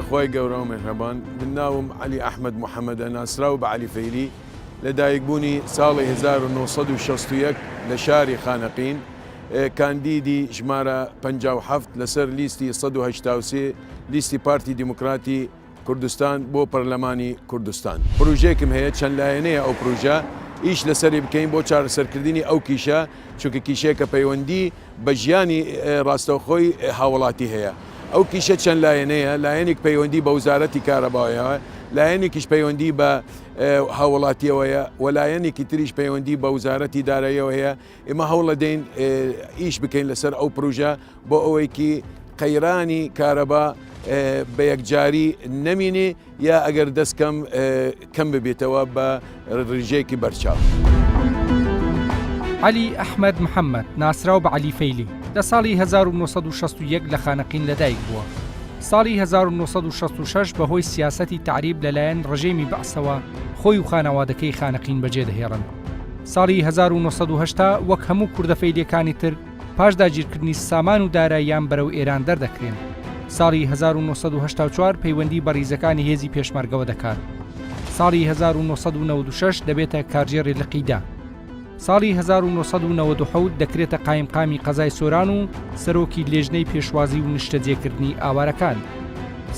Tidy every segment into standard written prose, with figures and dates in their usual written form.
خوای گەورە و میهرەبان من ناوم عەلی ئەحمەد محەمەدە ناسراو بە عەلی فەیلی لە دایکبوونی ساڵی 1961 لە شاری خانەقین کاندیدی ژمارە 57 لەسەر لیستی 183 لیستی پارتی دیموکراتی کوردستان بۆ پەرلەمانی کوردستان. پروژەیەکم هەیە چەند لایەنەیە ئەو پروژە ئیش لەسەری بکەین بۆ چارەسەرکردنی ئەو کیشە چونکە کیشەیەکە پەیوەندی بە ژیانی ڕاستەوخۆی هاوڵاتی هەیە ئەو کیشە چەند لایەنەیە لایەنێک پەیوەندی بە وزارەتی کارەباوەیە لایەنێکیش پەیوەندی بە هاوڵاتیەوەیە و لایەنێکی تریش پەیوەندی بە وزارەتی داراییەوە هەیە ئێمە هەوڵەدەین ئیش بکەین لەسەر ئەو پروژە بۆ ئەوەیکی قەیرانی کارەبا بە یەکجاری نەمینێ یا ئەگەر دەست کەم کەم ببێتەوە بە ڕیژەیەکی بەرچاو. عەلی ئەحمەد محەمەد، ناسراو بە عەلی فەیلی، لە ساڵی 1961 لە خانەقین لەدایک بووە. ساڵی 1966 بەهۆی سیاسەتی تەعریب لەلایەن ڕژێمی بەعسەوە خۆی و خانەوادەکەی خانەقین بەجێدەهێڵن. ساڵی 1980 وەک هەموو کوردە فەیلیەکانی تر پاش داگیرکردنی سامان و داراییان بەرەو ئێران دەردەکرێن. ساڵی 1984 پەیوەندی بە ڕیزەکانی هێزی پێشمەرگەوە دەکات. ساڵی 1996 دەبێتە کارگێڕی لقی دە. ساڵی 1997 دەکرێتە قایمقامی قەزای سۆران و سەرۆکی لێژنەی پێشوازی و نیشتەجێکردنی ئاوارەکان.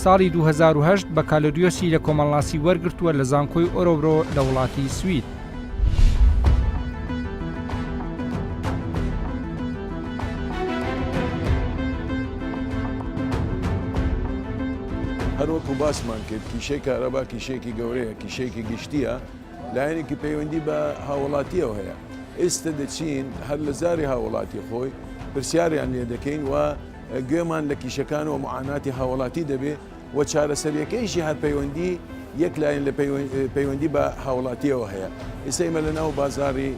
ساڵی 2008 بەکالۆریۆسی لە کۆمەڵناسی وەرگرتووە لە زانکۆی ئۆرۆبرۆ لە وڵاتی سوید. هەروەکو باسمان کرد کیشەی کارەبا کیشەیەکی گەورەیە کیشەیەکی گشتیە لایەنێکی پەیوەندی بە هاوڵاتیەوە هەیە ئێستا دەچین هەر لە زاری هاوڵاتی خۆی پرسیاریان لێ دەکەین و گوێمان لە کیشەکان و معاناتی هاوڵاتی دەبێ و چارەسەریەکەیشی هەر پەیوەندی یەک لایەن لە پەیوەندی بە هاوڵاتیەوە هەیە. ئێستا ئێمە لە ناو بازاڕی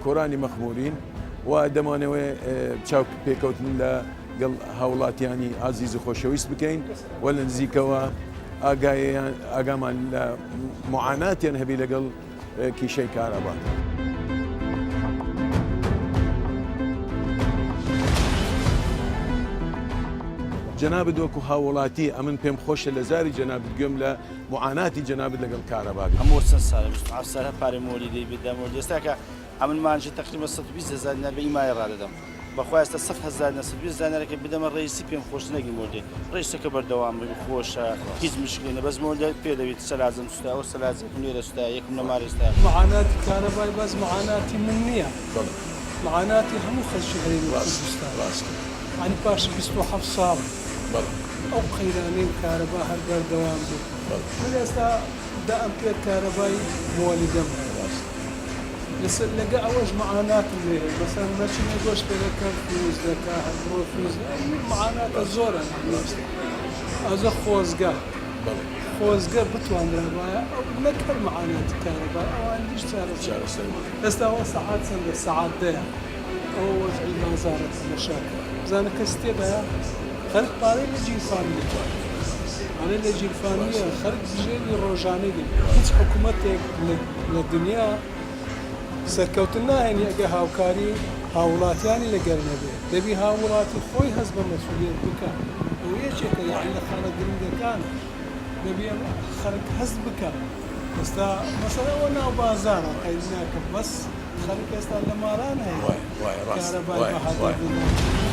کۆرانی مەخمورین و دەمانەوێ چاو پێکەوتن لە گەڵ هاوڵاتیانی ئازیز و خۆشەویست بکەین و لە نزیکەوە ئاگایان ئاگامان لە معاناتیان هەبی لەگەڵ کیشەی کارەبا. جەنابت وەکو هاووڵاتی ئەمن پێم خۆشە لە زاری جەنابت گوێم لە معاناتی جەنابت لەگەڵ کارەبا بێ. ئەمە چەند سالە 27 سالە هەر پارەی مۆلیدەی بدەم و ئێستاکە ئەمن مانگی تەقریبا 120 هەزار دینار بە ئیمایە ڕادەدەم. بەخوا ئێستا سەد هەزار نا 120 هەزار نارەکە بدەمە ڕئیسی پێم خۆش نەگی مۆردێ ڕئیسەکە بەردەوام بوو خۆشە هیچ مشکلێ نە بەس مۆردە پێ دەویت سەلاجەم سوتا ئەو سەلاجەکم لێرە سوتا یەکم لە مارێ سوتا. معاناتی کارەبای بەس معاناتی من نییە معاناتی هەموو خەلکی هەرێمی کوردستان یانی پاش 27 ساڵ ئەو قەیرانەی کارەبا هەر بەردەوام بوو من ئێستا دە ئەمپێر کارەبای مۆلیدەم هەیە لەسەر لەگە ئەوەش معاناتم لێ هەیە مەسەلەن مەچینە گۆشت پێ دەکەم فیوز دەکا هەر بڕۆ فیوز معاناتە زۆرە ئەزە خۆزگە خۆزگە بتوانرابایە ئەو نەک هەر معاناتی کارەبا ئەوان دیش چارەسەر ئێستا ئەوە سەعات چەندە سەعات دەیە ئەوە وەزعی بازاڕە تەمەشا کە بزانە کەس تێدایە خەلک پارەی لە گیرفان نیە پارەی لە گیرفان نیە خەلک بژێوی ڕۆژانەی دەوێت هیچ حکومەتێک لە دنیا سەرکەوتن ناهێنی ئەگەر هاوکاری هاووڵاتیانی لەگەر نەبێ دەبی هاووڵاتی خۆی هەست بە مەسئولیەت بکا ئەوە یەکێکە یانی لە خاڵە گرنگەکانە دەبی خەلک هەست بکا ئێستا مەسەلەن ئەوە ناو بازاڕە قەید ناکەم بەس خەڵک ئێستا لە ماڵان هەیە کارەبای بە هەدەر دەدات.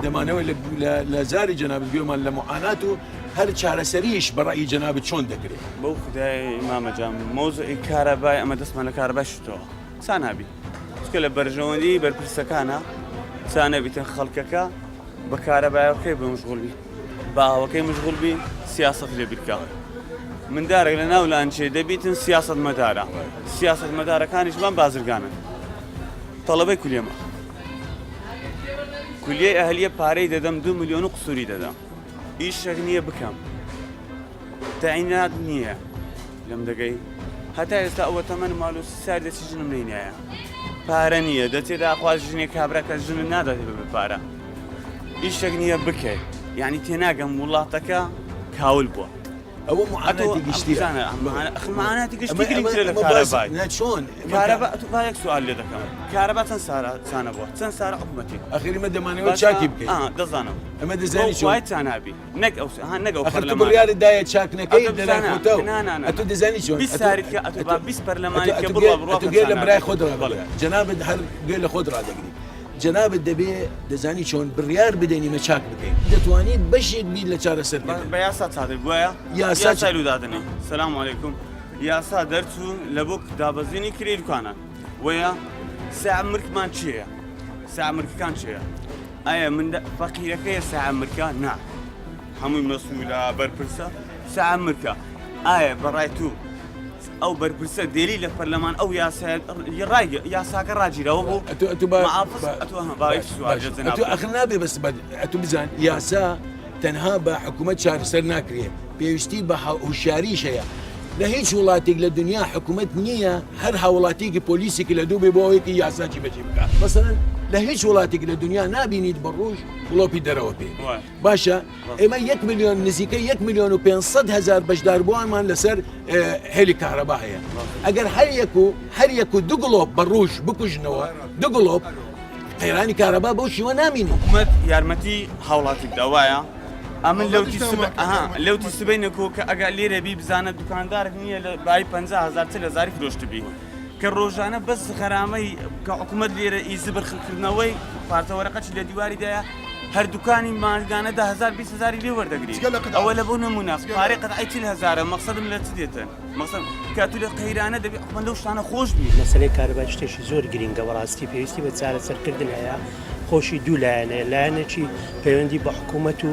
دەمانەوێت لە زاری جەنابت گوێمان لە معانات و هەر چارەسەریش بە ڕەئی جەنابت چۆن دەکرێت؟ بەو خودای مامە جان مەوزوعی کارەبای ئەمە دەستمان لە کارەبای شتەوە چا نابی چکە لە بەرژەوەندی بەرپرسەکانە چا نەبیتن خەڵکەکە بە کارەبایەکەی بە مشغول بی بە ئاوەکەی مشغول بی سیاسەت لێ بیرکە مندارێک لە ناو لانچێ دەبیتن سیاسەت مەدارە سیاسەت مەدارەکانیشمان بازرگانن تەڵەبەی کولیەمە کولیەی ئەهلیە پارەی دەدەم دو ملیۆن و قسوری دەدەم ئیشێک نییە بکەم تەعینات نییە لەم دەگەی هەتا ئێستا ئەوە تەمەن ماڵ و سار دەچی ژنم نەینایە پارە نییە دەچێت داخواز ژنێک کابراکە ژن نادات بە پارە ئیشێک نییە بکەیت یعنی تێناگەم وڵاتەکە کاول بووە. ئەوە معاناتی گشتیە. معاناتی گشتی گرنگترە لە کارەبای. نا چۆن؟ کارەبا ئەتوو با یەک سوال لێ دەکەم کارەبا چەند سارە چانە بووە چەند سارە حکومەتی ئەخیر ئمە دەمانەوە چاکی بکەین ئا دەزانم ئەمە دەزانی چۆن؟ وای چانابی نەک ئەو ها نەک ئەو ئەخر تو پەرلەمانە بڕیارت دایە چاک نەکەی ئەتوو لەلای بزانە خۆتەوە نا نا نا ئەتوو دەزانی چۆن 20 ئەتوو ساریت کە ئەتوو با ئەتوو 20 ئەتوو پەرلەمانی کە ئەتوو بڕوا گوێ بڕوا ئەتوو کە گوێ لە چانابی برای خۆت بەڵێ ڕابگرە جەنابت هەر گوێ لە خۆت ڕادەگری جەنابت دەبێ دەزانی چۆن بڕیار بدەین ئیمە چاک بکەین دەتوانیت بەشێک بیت لە چارەسەرکردن. بە یاسا چادر بوایە یاسا یاسای لو دادەنێ سلام علیکم یاسا دەرچوو لە بۆ دابەزینی کرێی دوکانان وەیە ساعە مرکمان چییە ساعە مرکەکان چییە ئایا من فەقیرەکەیە ساعە مرکە نا هەمووی مەسئولە بەرپرسە ساعە مرکە ئایا بەڕای تو ئەو بەرپرسە دێلی لە پەرلەمان ئەو یاسای ڕای یاساکە ڕاگیراوە بۆ ئەتو ئەتو با معافز ئەتو ها با باش سوال باش جناب ئەتو ئەخر نابێ بەس بە ئەتو بزان یاسا تەنها بە حکوومەت چارەسەر ناکرێ پێویستی بە هوشیاریش هەیە لە هیچ وڵاتێک لە دنیا حکوومەت نییە هەر هاوڵاتیەکی پۆلیسێکی لە دوو بێ بۆ ئەوەیەکی یاسا جیبەجێ بکات مەسەلەن لە هیچ وڵاتێک لە دنیا نابینیت بە ڕۆژ گڵۆپی دەرەوە پێ باشە ئێمە یەک ملیۆن نزیکەی یەک ملیۆن و 500 هەزار بەشداربووانمان لەسەر هێلی کارەبا هەیە ئەگەر هەر یەک و هەر یەک و دوو گڵۆپ بە ڕوژ بکوژنەوە دوو گڵۆپ قەیرانی کارەبا بەو شیوە نامینی. حکومەت یارمەتی هاوڵاتی بدا وایە ئەمن لەوتی سبە ئەها لەوتی سبەی نەکۆ کە ئەگا لێرە بی بزانە دوکاندارێک نییە لە بای 50 هەزار 40 هەزاری فرۆشتبی کە ڕۆژانە بەس غەرامەی کە حکومەت لێرە ئی زبر خڕکردنەوەی پارچە وەرەقەچی لە دیواری دایە هەر دوکانی مانگانە دە هەزار 20 هەزاری لێ وەردەگری جگە لە قەدعە ئەوە لە بۆ نمونە جگە لە پارەی قەدعەی 40 هەزارە مەقسەدم لە چ دێتن مەقسەد کە تو لە قەیرانە دەبی حکومەت لەو شتانە خۆش بی. مەسەلەی کارەبا شتێکی زۆر گرینگە بەڕاستی پێویستی بە چارەسەرکردن هەیە خۆشی دوو لایەنەیە لایەنێکی پەیوەندی بە حکوومەت و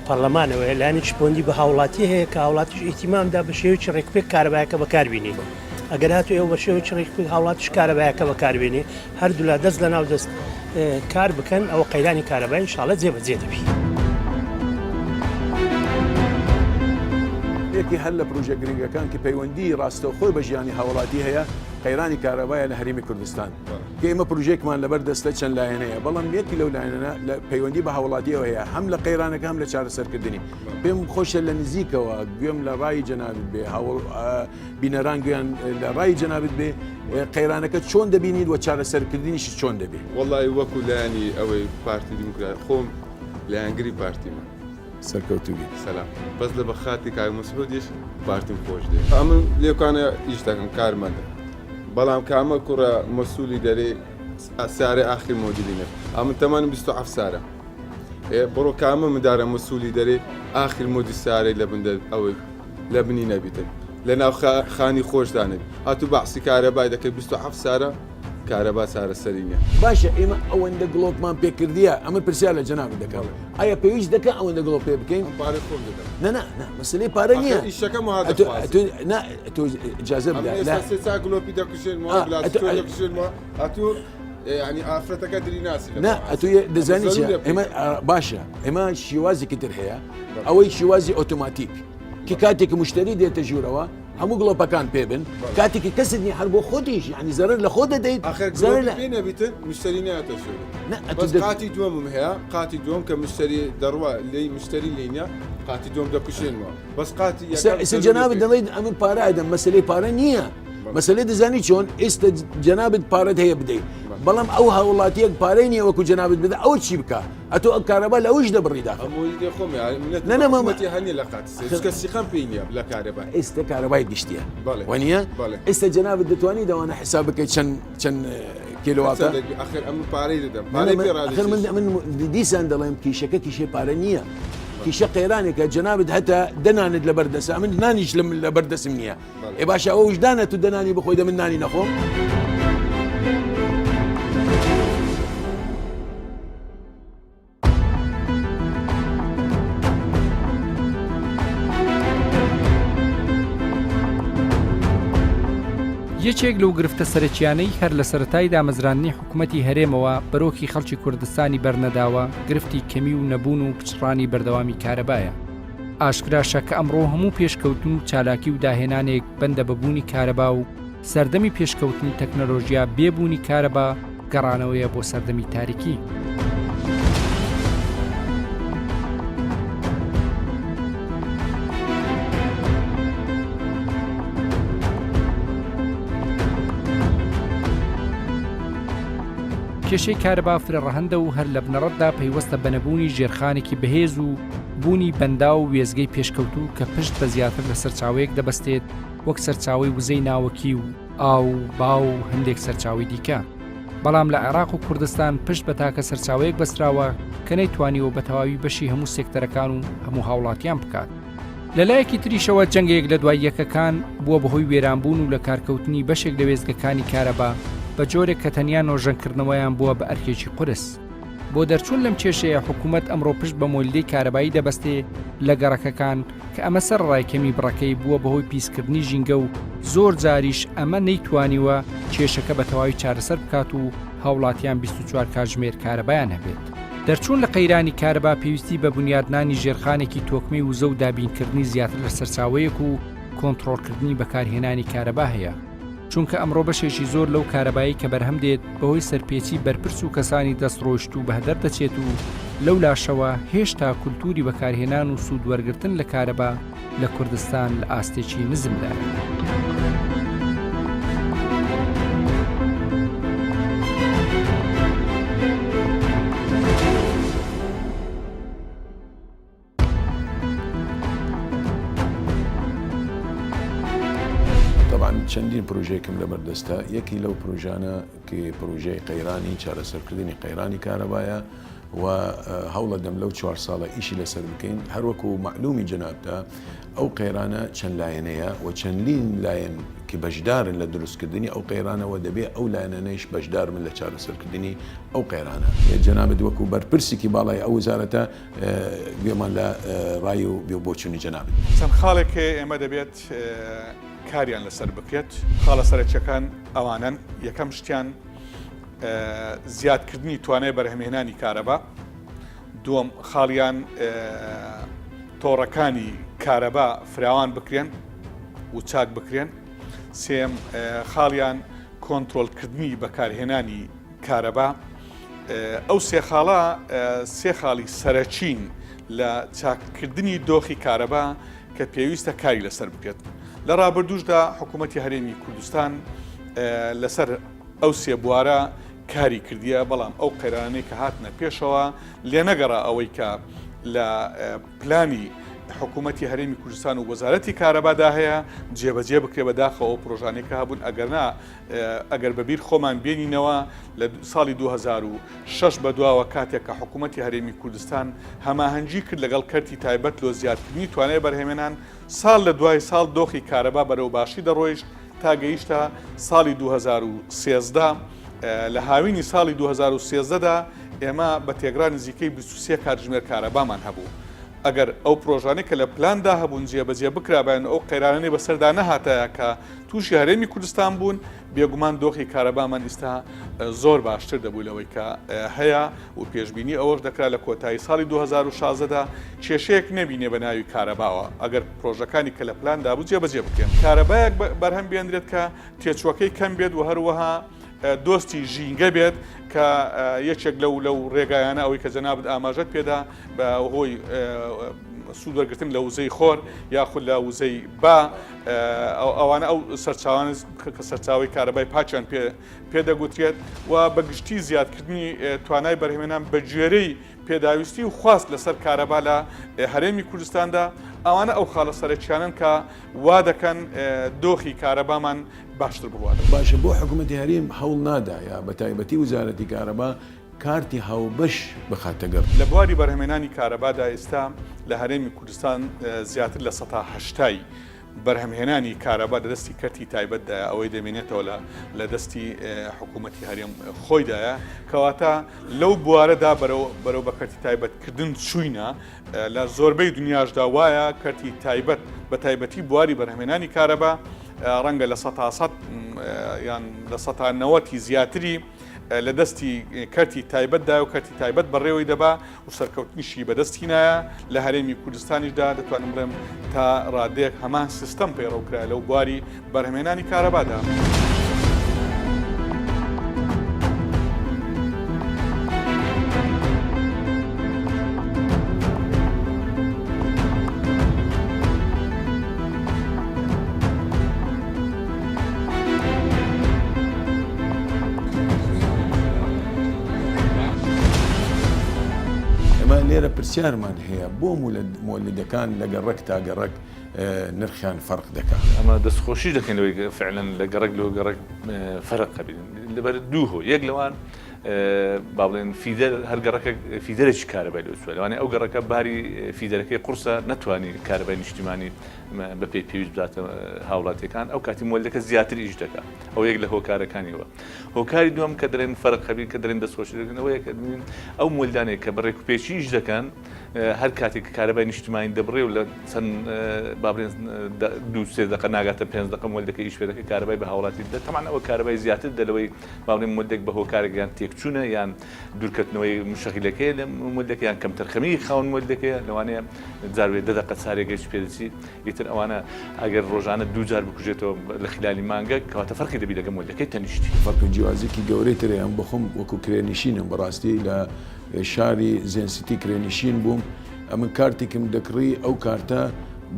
پەرلەمانەوەیە لایەنێکی پەیوەندی بە هاوڵاتی هەیە کە هاوڵاتیش ئیهتیمامدا بە شێوەیەکی ڕێکوپێک کارەبایەکە بەکاربینی ئەگەر هاتو ئێوە بە شێوەیەکی ڕێکوپێک هاوڵاتیش کارەبایەکە بەکاربێنی هەردوولا دەست لەناو دەست کار بکەن ئەوە قەیرانی کارەبای ئینشاڵڵە جێبەجێ دەبی. یەکی هەر لە پروژە گرنگەکان کە پەیوەندی ڕاستەوخۆی بە ژیانی هاوڵاتی هەیە قەیرانی کارەبایە لە هەرێمی کوردستان کە ئێمە پروژێکمان لەبەر دەستە چەند لایەنەیە بەڵام یەکی لەو لایەنە لە پەیوەندی بە هاوڵاتیەوە هەیە هەم لە قەیرانەکە هەم لە چارەسەرکردنی پێم خۆشە لە نزیکەوە گوێم لە ڕای جەنابت بێ هاوڵ بینەران گوێیان لە ڕای جەنابت بێ قەیرانەکە چۆن دەبینیت و چارەسەرکردنیشی چۆن دەبێ؟ وەڵی وەکو لایەنی ئەوەی پارتی دیموکرات خۆم لایەنگری پارتیمە. سەرکەوتوو بیت. سەلام بەس لە بە خاتری کاک مەسعودیش پارتیم خۆش دێ. ئەمن لێکانە ئیش دەکەم کارمەندم بەڵام کامە کوڕە مەسولی دەرێ سارێ ئاخری مۆدیلی نەبێ ئەمن تەمەنم 27 سارە ئێ بڕۆ کامە مدارە مەسولی دەرێ ئاخر مۆدی سارەی لە بن ئەوەی لە بنی نەبیتن لە ناو خانی خۆشدا نەبی ئەتوو بەعسی کارەبای دەکەی 27 سارە کارەبا چارەسەری نیە. باشە ئێمە ئەوەندە گڵۆپمان پێ کردیە ئەمن پرسیار لە جەنابت دەکەم ئایا پێویست دەکا ئەوەندە گڵۆپ پێ بکەین؟ من پارەی خۆم دەدەم. نا نا نا مەسەلەی پارە نییە. ئاخر ئیشەکەم وەها ئەتۆ دەخوازێ. ئەتۆ نا ئەتۆ ئیجازە ئەمن بدە ئێستا لا سێ چار گڵۆپی دەکوژێنمەوە ئا بلاس ئەتۆ تۆ دەکوژێنمەوە ئەتوو یانی ئافرەتەکە دری ناسی لە نا بەعس. ئەتۆ ئەمە دەزانی چیە زەرورە پێی ئێمە بکەم. ئا، باشە ئێمە شێوازێکی تر هەیە بەڵێ. ئەوەی شێوازی ئۆتۆماتیک کە کاتێک مشتری دێتە ژوورەوە هەموو گڵۆپەکان پێ بن کاتێکی کەست نیە هەر بۆ خۆتیش یعنی زەرەر لە خۆ دەدەیت ئاخر زەرەر گڵۆپی لە پێ نەبیتن مشتری نایەتە ژوورێ نا ئەتو بەس دە قاتی دووەمم هەیە قاتی دووەم کە مشتری دەڕوا لێی مشتری لێی نیە قاتی دووەم دەکوژێنمەوە بەس قاتی ئێستا یەکەم ئێستا زەرورە جەنابت پێی دەڵێیت ئەمن پارە ئەدەم مەسەلەی پارە نییە بەڵێ. مەسەلەی دەزانی چۆن ئێستا جەنابت پارەت هەیە بدەیت بەڵێ. بەڵام ئەو هاوڵاتیەک پارەی نییە وەکو جەنابت بدە ئەوە چی بکا ئەتۆ ئەم کارەبا لە ئەویش دەبڕی داخل. ئەم مۆلیدەی خۆم یاری منەتم نا بە نا مامە حکومەتی هەر نیە لە قاتی سێ ئەخر چونکە سیقەم پێی نیە لە کارەبای. ئێستا کارەبای گشتیە بەڵێ وەنیە؟ بەڵێ. ئێستا جەنابت دەتوانی دەوانە حساب بکەی چەند چەند کیلۆواتە؟ هەرچەندێک بی ئەخر ئەمن پارەی دەدەم نا نا پارەی من پێ ئەخر من ڕادەکێشم. من دیسان دەڵێم کیشەکە کیشەی پارە نییە کیشە قەیرانێکە جەنابت هەتا دە نانت لەبەر دەسە ئەمن نانیش لەم لەبەر دەسم نییە بەڵێ. ئێ باشە ئەوە وژدانە تو دە نانی بخۆی دە من نانی نەخۆم؟ یەکێک لەو گرفتە سەرەکییانەی هەر لە سەرەتای دامەزراندنی حکومەتی هەرێمەوە بەرۆکی خەڵکی کوردستانی بەرنەداوە گرفتی کەمی و نەبوون و پچڕانی بەردەوامی کارەبایە. ئاشکراشە کە ئەمڕۆ هەموو پێشکەوتن و چالاکی و داهێنانێک بەندە بە بوونی کارەبا و سەردەمی پێشکەوتنی تەکنەلۆژیا بێ بوونی کارەبا گەڕانەوەیە بۆ سەردەمی تاریکی. کێشەی کارەبا فرەڕەهەندە و هەر لە بنەڕەتدا پەیوەستە بە نەبوونی ژێرخانێکی بەهێز و بوونی بەنداو و وێستگەی پێشکەوتوو کە پشت بە زیاتر لە سەرچاوەیەک دەبەستێت وەک سەرچاوەی وزەی ناوەکی و ئاو و با و هەندێک سەرچاوەی دیکە. بەڵام لە عێراق و کوردستان پشت بە تاکە سەرچاوەیەک بەستراوە کە نەیتوانیوە بە تەواوی بەشی هەموو سێکتەرەکان و هەموو هاوڵاتیان بکات. لە لایەکی تریشەوە جەنگە یەک لە دوای یەکەکان بووە بەهۆی وێرانبوون و لەکارکەوتنی بەشێک لە وێستگەکانی کارەبا بە جۆرێک کە تەنیا نۆژەنکردنەوەیان بووە بە ئەرکێکی قورس. بۆ دەرچوون لەم کێشەیە حکوومەت ئەمڕۆ پشت بە مۆلیدەی کارەبایی دەبەستێ لە گەڕەکەکان کە ئەمە سەرەڕای کەمی بڕەکەی بووە بەهۆی پیسکردنی ژینگە و زۆر جاریش ئەمە نەیتوانیوە کێشەکە بە تەواوی چارەسەر بکات و هاوڵاتیان 24 کاتژمێر کارەبایان هەبێت. دەرچوون لە قەیرانی کارەبا پێویستی بە بونیادنانی ژێرخانێکی تۆکمەی وزە و دابینکردنی زیاتر لە سەرچاوەیەک و کۆنتڕۆڵکردنی بەکارهێنانی کارەبا هەیە، چونکە ئەمڕۆ بەشێکی زۆر لەو کارەبایەی کە بەرهەم دێت بەهۆی سەرپێچی بەرپرس و کەسانی دەستڕۆیشتوو بەهەدەر دەچێت و لەولاشەوە هێشتا کولتووری بەکارهێنان و سوودوەرگرتن لە کارەبا لە کوردستان لە ئاستێکی نزمدایە. تەبعەن چەندین پرۆژەیەکم لەبەردەستە، یەکی لەو پرۆژانە کە پرۆژەی قەیرانی چارەسەرکردنی قەیرانی کارەبایە و هەوڵەدەم لەو چوار ساڵە ئیشی لەسەر بکەین هەروەکو مەعلومی جەنابتە ئەو قەیرانە چەند لایەنەیە و چەندین لایەن کە بەشدارن لە دروستکردنی ئەو قەیرانەوە دەبێ ئەو لایەنانەیش بەشدار بن لە چارەسەرکردنی ئەو قەیرانە. جەنابت وەکو بەرپرسێکی باڵای ئەو وەزارەتە گوێمان لە ڕای و بۆچوونی جەنابت بێت. چەند خاڵێک هەیە ئێمە دەبێت کاریان لەسەر بکرێت، خاڵە سەرەکیەکان ئەوانەن، یەکەم شتیان زیادکردنی توانای بەرهەمهێنانی کارەبا، دووەم خاڵیان تۆڕەکانی کارەبا فراوان بکرێن و چاک بکرێن، سێیەم خاڵیان کۆنترۆڵکردنی بەکارهێنانی کارەبا، ئەو سێ خاڵە سێ خاڵی سەرەکین لە چاککردنی دۆخی کارەبا کە پێویستە کاری لەسەر بکرێت. لە ڕابردووشدا حکوومەتی هەرێمی کوردستان لەسەر ئەو سێ بوارە کاری کردیە، بەڵام ئەو قەیرانەی کە هاتنە پێشەوە لێنەگەڕا ئەوەی کە لە پلانی حکوومەتی هەرێمی کوردستان و وەزارەتی کارەبادا هەیە جێبەجێ بکرێ. بەداخەوە ئەو پرۆژانەی کە هەبوون ئەگەرنا ئەگەر بە بیر خۆمان بێنینەوە لە ساڵی 2006 بەدواوە کاتێک کە حکوومەتی هەرێمی کوردستان هەماهەنگی کرد لەگەڵ کەرتی تایبەت لۆ زیادکردنی توانای بەرهەمێنان، ساڵ لە دوای ساڵ دۆخی کارەبا بەرەو باشی دەڕۆیشت تا گەیشتە ساڵی 2013. لە هاوینی ساڵی 2013 دا ئێمە بە تێگرا نزیکەی 23 کاتژمێر کارەبامان هەبوو. ئەگەر ئەو پرۆژانەی کە لە پلاندا هەبوون جێبەجێ بکرابایەن و ئەو قەیرانانەی بەسەردا نەهاتایە کە تووشی هەرێمی کوردستان بوون، بێگومان دۆخی کارەبامان ئیستا زۆر باشتر دەبوو لەوەی کە هەیە و پێشبینی ئەوەش دەکرا لە کۆتایی ساڵی 2016 دا کێشەیەک نەبینێ بە ناوی کارەباوە ئەگەر پرۆژەکانی کە لە پلاندا بوو جێبەجێ بکرێن. کارەبایەک بەرهەم بێنرێت کە تێچووەکەی کەم بێت و هەروەها دۆستی ژینگە بێت کە یەکێک لەو لەو ڕێگایانە ئەوەی کە جەنابت ئاماژەت پێدا بە هۆی سوود وەرگتن لە وزەی خۆر یاخود لە وزەی با ئەوانە ئەو سەرچاوانە کە سەرچاوی کارەبای پاکیان پێ پێدەگوترێت و بە گشتی زیادکردنی توانای بەرهەمێنان بە گوێرەی پێداویستی و خواست لەسەر کارەبا لە هەرێمی کوردستاندا ئەوانە ئەو خاڵە سەرەکیانن کە وا دەکەن دۆخی کارەبامان باشتر بڕوات. باشە بۆ حکومەتی هەرێم هەوڵ نادا یا بەتایبەتی وزارەتی کارەبا کارتی هاوبەش بخاتە گەڕ؟ لە بواری بەرهەمهێنانی کارەبادا ئێستا لە هەرێمی کوردستان زیاتر لە سەتا هەشتای بەرهەمهێنانی کارەبا لە دەستی کەرتی تایبەتدایە، ئەوەی دەمێنێتەوە لە لە دەستی حکوومەتی هەرێم خۆیدایە، کەواتە لەو بوارەدا بەرەو بەرەو بە کەرتی تایبەتکردن چووینە، لە زۆربەی دنیاشدا وایە کەرتی تایبەت بە تایبەتی بواری بەرهەمهێنانی کارەبا ڕەنگە لە سەتا سەد یان لە سەتا نەوەتی زیاتری لە دەستی کەرتی تایبەتدایە و کەرتی تایبەت بەڕێوەی دەبا و سەرکەوتنیشی بەدەستی نایە، لە هەرێمی کوردستانیشدا دەتوانم بڵێم تا ڕادەیەک هەمان سیستەم پەیڕەو کرا لەو بواری بەرهەمهێنانی کارەبادا. لێرە پرسیارمان هەیە بۆ مولدەکان لە گەڕەک تا گەڕەک نرخیان فەرق دەکا؟ ئەمە دەستخۆشیش دەکەین لەوەی فعلەن لە گەڕەک لۆ گەڕەک فەرق هەبین لەبەر دوو هۆ یەک لەوان با بڵێن feeder هەر گەڕەکە feeder ێکی کارەبای لۆ چوە لەوانەیە ئەو گەڕەکە باری feeder ەکەی قورسە نەتوانی کارەبای نیشتیمانی بەپێی پێویست بداتە هاوڵاتیەکان ئەو کاتی مۆلدەکە زیاتر ئیش دەکا ئەو یەک لە هۆکارەکانیەوە هۆکاری دووەم کە دەرێن فەرق هەبی کە دەرێن دەستخۆشی دەکەن ئەوەیە کە ئەو مۆلدانەیە کە بە ڕێکوپێکی ئیش دەکەن هەر کاتێک کە کارەبای نیشتمانی دەبڕێ و لە چەند با بڵێن دوو سێ دەقە ناگاتە پێنج دەقە مۆلدەکە ئیش پێ دەکەی کارەبای بە هاوڵاتی دە تەمان ئەوە کارەبای زیاتر دە لەوەی با بڵێن مۆلدێک بە هۆکارێک یان تێکچوونە یان دوورکەوتنەوەی مشەغیلەکەیە لە مۆلدەکە یان کەمتەرخەمیی خاوەن مۆلدەکەیە لەوانەیە جاروێ دە دەقە چارێگەیش پێ دەچی ئیتر ئەوانە ئەگەر ڕۆژانە دوو جار بکوژێتەوە لە خلالی مانگە کەواتە فەرقی دەبی لەگە مۆلدەکەی تەنیشتی. فەرق و جیوازیکی گەورەی تر هەیە، ئەمن بەخۆم وەکو کرێنشینم بەڕاستی لە شاری زێن سیتی کرێنشین بووم ئەمن کارتێکم دەکڕی ئەو کارتە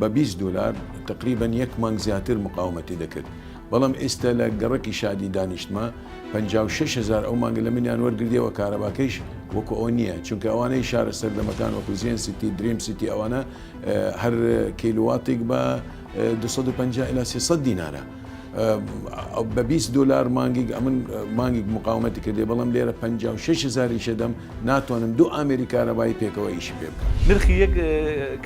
بە 20 دۆلار تقریبا یەک مانگ زیاتر مقاومەتی دەکرد بەڵام ئێستا لە گەڕەکی شادی دانیشتمە 56 هزار ئەو مانگە لە منیان وەرگردیەوە کارەباکەیش وەکو ئەوە نییە چونکە ئەوانەی شارە سەردەمەکان وەکو زێن سیتی دریم سیتی ئەوانە هەر کیلواتێک بە 250 الی 300 دینارە بە 20 دلار مانگێک ئەمن مانگێک مقاومەتی کردێ بەڵام لێرە 56 هزاری شەدەم ناتوانم دوو ئامێری کارەبایی پێکەوە ئیشی پێ بکەم. نرخی یەک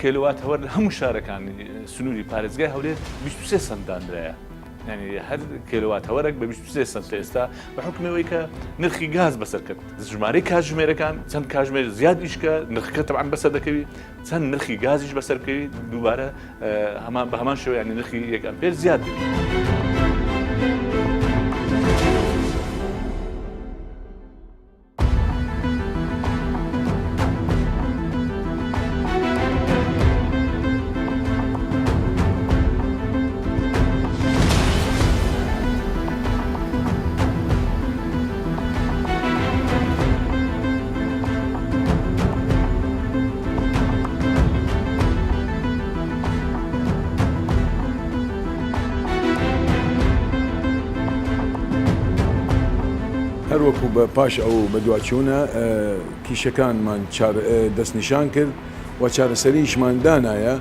کێلوات هەوەر لە هەموو شارەکانی سنووری پارێزگای هەولێر 23 سەنت دانرایە. یانی هەر کێلوات هەوەرەک بە 23 سەنت ئێستا بە حوکمی ئەوەی کە نرخی گاز بەسەر کەت ژمارەی کاتژمێرەکان چەند کاتژمێر زیاد ئیشکە نرخەکە تەبعەن بەسەر دەکەوی چەند نرخی گازیش بەسەر بکەوی دووبارە هەمان بە هەمان شێوە یانی نرخی یەک ئەمپێر زیاد دەبی. هەروەکو بە پاش ئەو بەدواچوونە کیشەکانمان دەستنیشان کرد و چارەسەریشمان دانایە،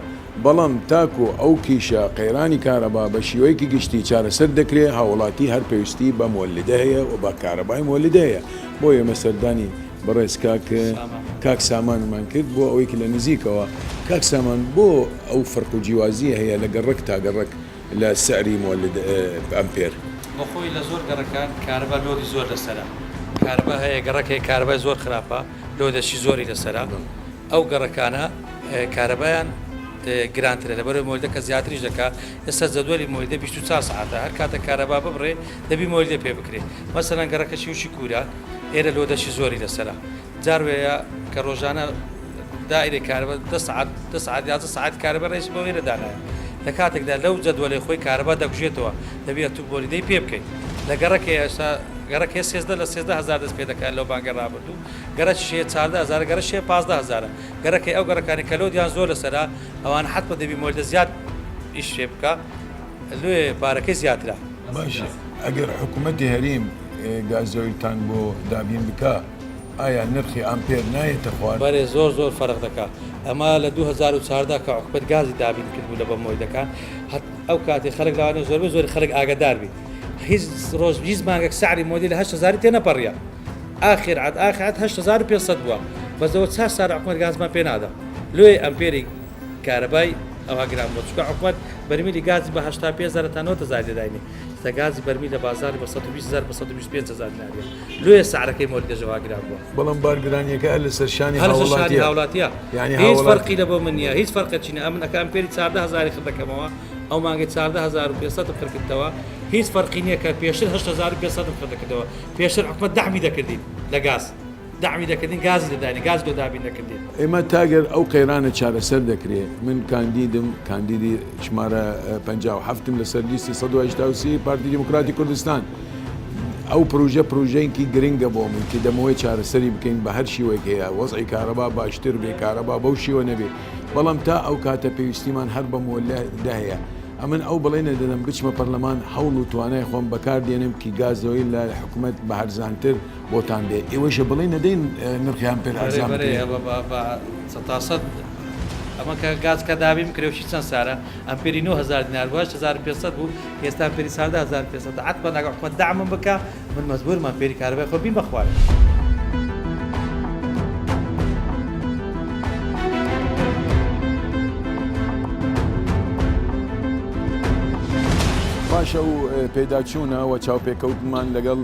بەڵام تاکو ئەو کیشە قەیرانی کارەبا بە شیوەیەکی گشتی چارەسەر دەکرێ هاوڵاتی هەر پێویستی بە مۆلیدە هەیە و بە کارەبای مۆلیدە هەیە بۆیە ئێمە سەردانی بەڕێز کاک کاک سامانمان کرد بۆ ئەوەی کە لە نزیکەوە کاک سامان بۆ ئەو فەرق و جیوازیە هەیە لە گەڕەک تا گەڕەک لە سعری مۆلد ئەمپێر. بۆ خۆی لە زۆر گەڕەکان کارەبا load ی زۆر لەسەرە کارەبا هەیە گەڕەک هەیە کارەبای زۆر خراپە load ەشی زۆری لەسەرە ئەو گەڕەکانە کارەبایان گرانترە لەبەرەوەی مۆلیدەکە زیاتریش دەکا ئێستا جەدوەلی مۆلیدە 24 سەعاتە هەر کاتە کارەبا ببڕێ دەبی مۆلیدە پێ بکرێ مەسەلەن گەڕەکە چیوچی کوورە ئێرە load ەشی زۆری لەسەرە جار وێیە کە ڕۆژانە دائرەی کارەبا دە سەعات دە سەعات یازدە سەعات کارەبا ڕێزی بۆ ئێرە دانایە لە کاتێکدا لەو جەدوەلەی خۆی کارەبا دەکوژێتەوە دەبی ئەتوو مۆلیدەی پێ بکەیت لە گەڕەکێ ئێستا گەڕەکێ سێزدە لە سێزدە هەزار دەست پێ دەکات لەو مانگەی ڕابردوو گەڕەکیش هەیە 14 هەزارە گەڕەکیش هەیە 15 هەزارە گەڕەکەی ئەو گەڕەکانی کە load یان زۆر لەسەرە ئەوان حەتمە دەبی مۆلیدە زیاد ئیش پێ بکا لۆیە پارەکەی زیاترە. باشە ئەگەر حکومەتی هەریم گازۆیلتان بۆ دابین بکا ئایا نرخی ئامپێر نایەتە خوار؟ بەرێ زۆر زۆر فەرق دەکا ئەمە لە 2014 کە حکومەت گازی دابین کرد بوو لە بە مۆلیدەکان هەت ئەو کاتی خەلک لەوانەیە زۆربەی زۆری خەلک ئاگادار بی هیچ ڕۆژ هیچ مانگێک سعری مۆلیدە لە 8000 تێ نەپەڕیە ئاخر عەد ئاخر عەد 8500 بووە بەس ئەوە چار سالە حکومەت گازمان پێ نادا لۆیە ئەمپێری کارەبای ئەوها گران بووە چونکە حکومەت بەرمیلی گازی بە 85 هەزار تا 90 هەزار دەداینێ ئێستا گازی بەرمیل لە بازاڕی بە 120 هەزار بە 125 هەزار دیناریە لۆیە سعرەکەی مۆلیدەش ئەوها گران بووە. بەڵام بارگرانیەکە هەر لەسەر شانی هەر لەسەر شانی هاوڵاتیە یانی هیچ فەرقی لە بۆ من نییە هیچ فەرقێکی نییە ئەمن ئەکە ئەمپێری 14 هەزاری خر دەکەمەوە ئەو مانگەی 14500 خر کردەوە هیچ فەرقی نییە کە پێشتر 8500 خر دەکردەوە پێشتر حکومەت دەعمی دەکردین لە گاز دەعمی دەکردین گازی دەداین گاز لۆ دابین دەکردین. ئێمە تاگەر ئەو قەیرانە چارەسەر دەکرێ من کاندیدم کاندیدی ژمارە 57 م لەسەر لیستی 183 پارتی دیموکراتی کوردستان ئەو پروژە پروژەیەکی گرنگە بۆ من کە دەمەوەی چارەسەری بکەین بە هەر شیوەیەک هەیە وەزعی کارەبا باشتر بێ کارەبا بەو شیوە نەبێ بەڵام تا ئەو کاتە پێویستیمان هەر بە مۆلدە هەیە. ئەمن ئەو بەڵێنە دەدەم بچمە پەرلەمان هەوڵ و توانای خۆم بەکار دێنم کی گازۆیل لە حکومەت بە هەرزانتر بۆتان بێ ئێوەشە بەڵێن نەدەین نرخی ئەمپێر ئەرزان بکرێ. بەرێ بە بە سەتاسەد ئەمە کە گاز کە دابین بکرێ وشی چەند سارە ئەمپێری 9000 دینار بوو 8500 بوو ئێستا ئەمپێری 14500 عەتبەن ئەگەر حکومەت دەعمم بکا من مەجبورم ئەمپێری کارەبای خۆم بیم بەخوارێ. پاش ئەو پێداچوونە و چاوپێکەوتنمان لەگەڵ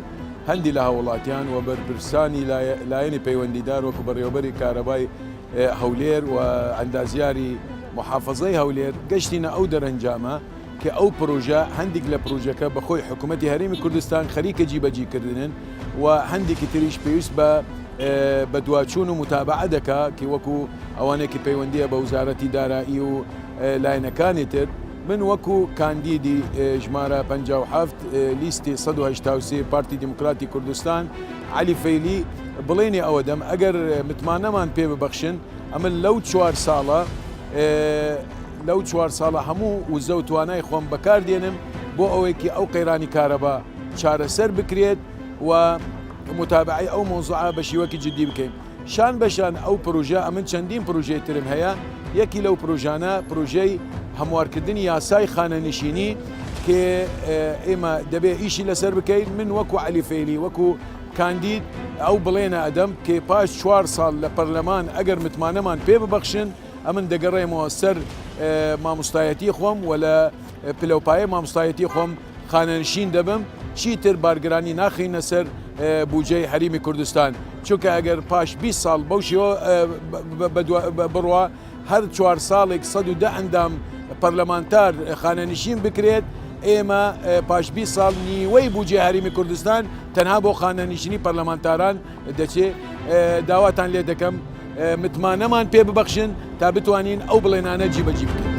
هەندی لە هاووڵاتیان و بەرپرسانی لایەنی پەیوەندیدار وەکو بەڕێوەبەری کارەبای هەولێر و ئەندازیاری موحافەزەی هەولێر گەشتینە ئەو دەرەنجامە کە ئەو پرۆژە هەندیک لە پرۆژەکە بەخۆی حکوومەتی هەرێمی کوردستان خەریکە جیبەجیکردنن و هەندێکی تریش پێویست بە بەدواچوون و متابعە دەکا کە وەکو ئەوانێکی پەیوەندیە بە وزارەتی دارایی و لایەنەکانی تر من وەکو کاندیدی ژمارە 57 لیستی 183 پارتی دیموکراتی کوردستان عەلی فەیلی بڵێنی ئەوە دەم ئەگەر متمانەمان پێ ببەخشن ئەمن لەو چوار ساڵە لەو چوار ساڵە هەموو وزە و توانای خۆم بەکار دێنم بۆ ئەوەی کە ئەو قەیرانی کارەبا چارەسەر بکرێت و متابعەی ئەو مەوزوعە بە شیوەکی جدی بکەین. شان بە شان ئەو پروژە ئەمن چەندین پروژەی ترم هەیە یەکی لەو پروژانە پروژەی هەموارکردنی یاسای خانەنشینی کە ئێمە دەبێ ئیشی لەسەر بکەین من وەکو عەلی فەیلی وەکو کاندید ئەو بڵێنە ئەدەم کە پاش چوار ساڵ لە پەرلەمان ئەگەر متمانەمان پێ ببەخشن ئەمن دەگەڕێمەوە سەر مامۆستایەتی خۆم و لە پلەوپایەی مامۆستایەتی خۆم خانەنشین دەبم، چیتر بارگرانی ناخەینە سەر بوجەی هەریمی کوردستان، چونکە ئەگەر پاش 20 ساڵ بەو شێوە بڕوا هەر چوار ساڵێک 110 ئەندام پەرلەمانتار خانەنشین بکرێت، ئێمە پاش 20 ساڵ نیوەی بوجەی هەریمی کوردستان تەنها بۆ خانەنشینی پەرلەمانتاران دەچێت. داواتان لێ دەکەم متمانەمان پێ ببەخشن تا بتوانین ئەو بڵێنانە جیبەجی بکەین.